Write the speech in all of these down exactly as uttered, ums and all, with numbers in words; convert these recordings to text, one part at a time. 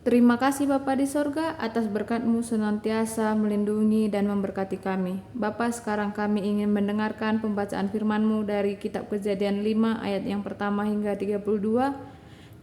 Terima kasih Bapa di sorga atas berkat-Mu senantiasa melindungi dan memberkati kami. Bapa, sekarang kami ingin mendengarkan pembacaan firman-Mu dari Kitab Kejadian lima ayat yang pertama hingga tiga puluh dua.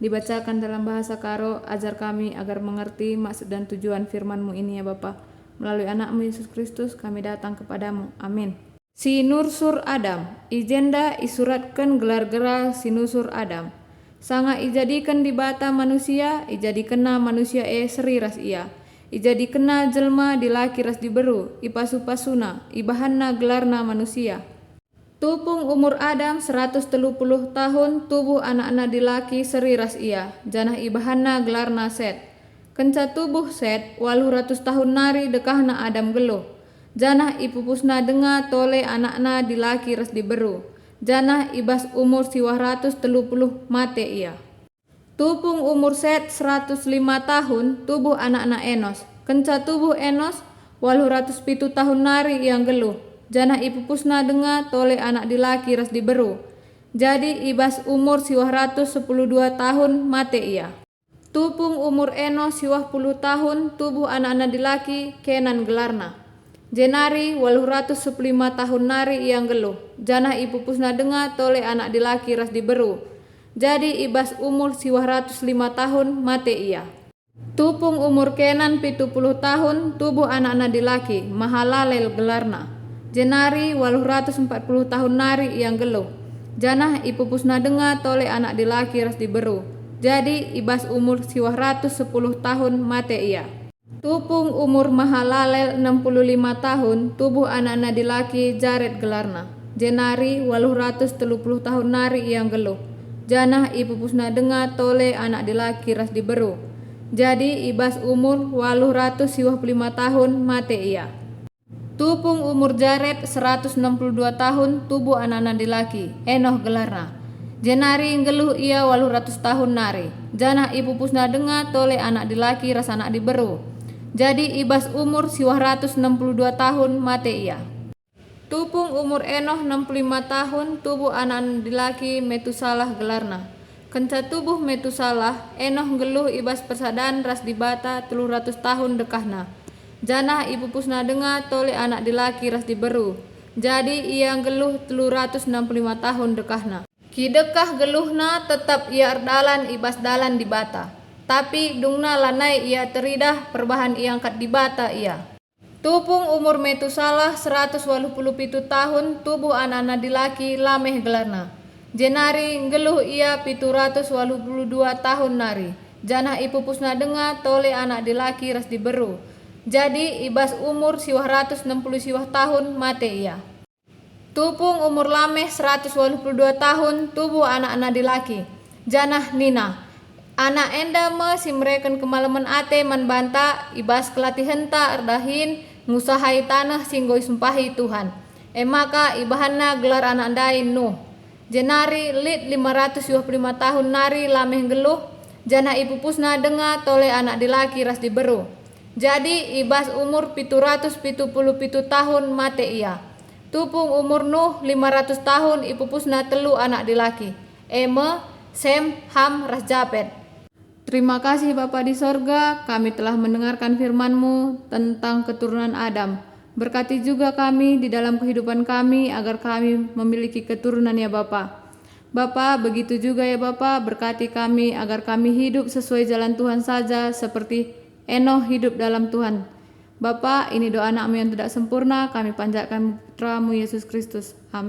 Dibacakan dalam bahasa Karo, ajar kami agar mengerti maksud dan tujuan firman-Mu ini ya Bapa. Melalui Anak-Mu Yesus Kristus kami datang kepada-Mu. Amin. Si nusur Adam. I jenda isuratken gelar-gelar si nusur Adam. Sanga ijadiken Dibata manusia, ijadikenNa manusia e seri ras ia. IjadikenNa jelma dilaki ras diberu, ipasu-pasuNa, ibahanNa gelarna manusia. Tupung umur Adam seratus telu puluh tahun, tubuh anakna dilaki seri ras ia, janah ibahanna gelarna Set. Kenca tubuh Set, waluh ratus tahun nari dekahna Adam nggeluh, janah ipupusna denga tole anakna dilaki ras diberu, janah i bas umur siwah ratus telu puluh mate ia. Tupung umur Set seratus lima tahun, tubuh anakna Enos. Kenca tubuh Enos, waluh ratus pitu tahun nari ia nggeluh, janah ipupusna denga tole anak dilaki ras diberu. Jadi i bas umur siwah ratus sepuluh dua tahun mate ia. Tupung umur Enos siwah puluh tahun, tubuh anakna dilaki, Kenan gelarna. Jenari waluh ratus sepuluh lima tahun nari ia nggeluh, janah ipupusna denga tole anak dilaki ras diberu. Jadi i bas umur siwah ratus lima tahun mate ia. Tupung umur Kenan pitu puluh tahun, tubuh anakna dilaki, Mahalalel gelarna. Jenari waluh ratus empat puluh tahun nari ia nggeluh, janah ipupusna denga tole anak dilaki ras diberu. Jadi i bas umur siwah ratus sepuluh tahun mate ia. Tupung umur Mahalalel enem puluh lima tahun, tubuh anakna dilaki, Jared gelarna. Jenari waluh ratus telu puluh tahun nari ia nggeluh, janah ipupusna denga tole anak dilaki ras diberu. Jadi i bas umur waluh ratus siwah puluh lima tahun mate ia. Tupung umur Jared seratus enam puluh dua tahun, tubuh anakna dilaki, Enoh gelarna. Jenari nggeluh ia waluh ratus tahun nari, janah ipupusna denga tole anak dilaki ras anak diberu. Jadi i bas umur siwah ratus enam puluh dua tahun mate ia. Tupung umur Enoh enam puluh lima tahun, tubuh anakna dilaki, Metusalah gelarna. Kenca tubuh Metusalah, Enoh nggeluh i bas persadan ras Dibata telu ratus tahun dekahna, janah ipupusna denga tole anak dilaki ras diberu. Jadi ia nggeluh telu ratus enam puluh lima tahun dekahna. Kidekah geluhna tetap ia erdalan i bas dalan Dibata, tapi dungna lanai ia teridah perbahan iangkat Dibata ia. Tupung umur Metusalah seratus waluh puluh pitu tahun, tubuh anakna dilaki, Lameh gelarna. Jenari nggeluh ia pitu ratus waluh puluh dua tahun nari, janah ipupusna denga tole anak dilaki ras diberu. Jadi i bas umur siwah ratus enam puluh siwah tahun mate ia. Tupung umur Lameh seratus waluh puluh dua tahun, tubuh anakna dilaki, janah nina, "Anak enda me si mereken kemalemen ate man banta i bas kelatihenta erdahin ngusahai taneh si enggo isumpahi Tuhan." E maka ibahanna gelar anak ndai Nuh. Jenari lit lima ratus siwah puluh lima tahun nari Lameh nggeluh, janah ipupusna denga tole anak dilaki ras diberu. Jadi i bas umur pitu ratus pitu puluh pitu tahun mate ia. Tupung umur Nuh lima ratus tahun, ipupusna telu anak dilaki, e me, Sem, Ham, ras Japet. Terima kasih Bapa di sorga, kami telah mendengarkan firman-Mu tentang keturunan Adam. Berkati juga kami di dalam kehidupan kami agar kami memiliki keturunan ya Bapa. Bapa, begitu juga ya Bapa, berkati kami agar kami hidup sesuai jalan Tuhan saja seperti Enoh hidup dalam Tuhan. Bapa, ini doa anak-Mu yang tidak sempurna, kami panjatkan Putra-Mu Yesus Kristus. Amin.